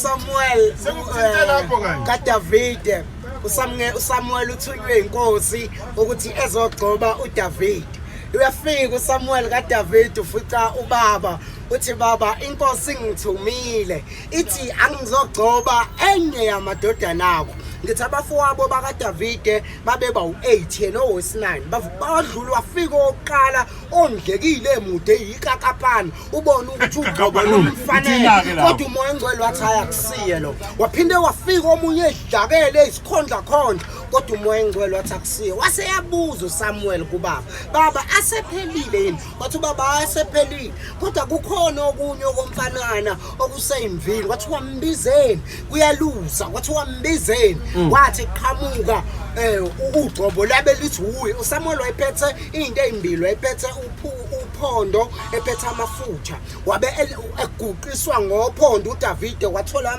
Samuel Sekuthinte lapho kanye. kaDavide uSamuel uthunywe inkosi ukuthi ezogcoba uDavide. Uyafika uSamuel kaDavide, ufica ubaba, uthi, "Baba, inkosi ingithumile, ithi angizogcoba enye yamadodana akho." Ngithi abafowabo bakaDavide babeba u8, yena owesi9. Badlula, wafika oqala ondlekile, emude, yikakapani, ubona ukuthi ugcobo lumfanele. Ithina-ke lapho. Kodwa uMoya oNgcwele wathi, "Hayi, akusiye lo." Waphinde wafika omunye edlakele, izikhondla khondla, kodwa uMoya oNgcwele wathi akusiye. Waseyabuza uSamuel kubaba, "Baba, asephelile yini?" Wathi ubaba, "Asephelile, kodwa kukhona okunye okomfanana okuseyimvini." Kwathi wambizeni, kuyalusa. Kwathi wambizeni, wathi qhamuka ugcobo labe lithi uye. USamuel wayephethe into ezimbili, wayephethe uphondo, ephethe amafutha. Wabe eguqiswa ngophondo uDavide, wathola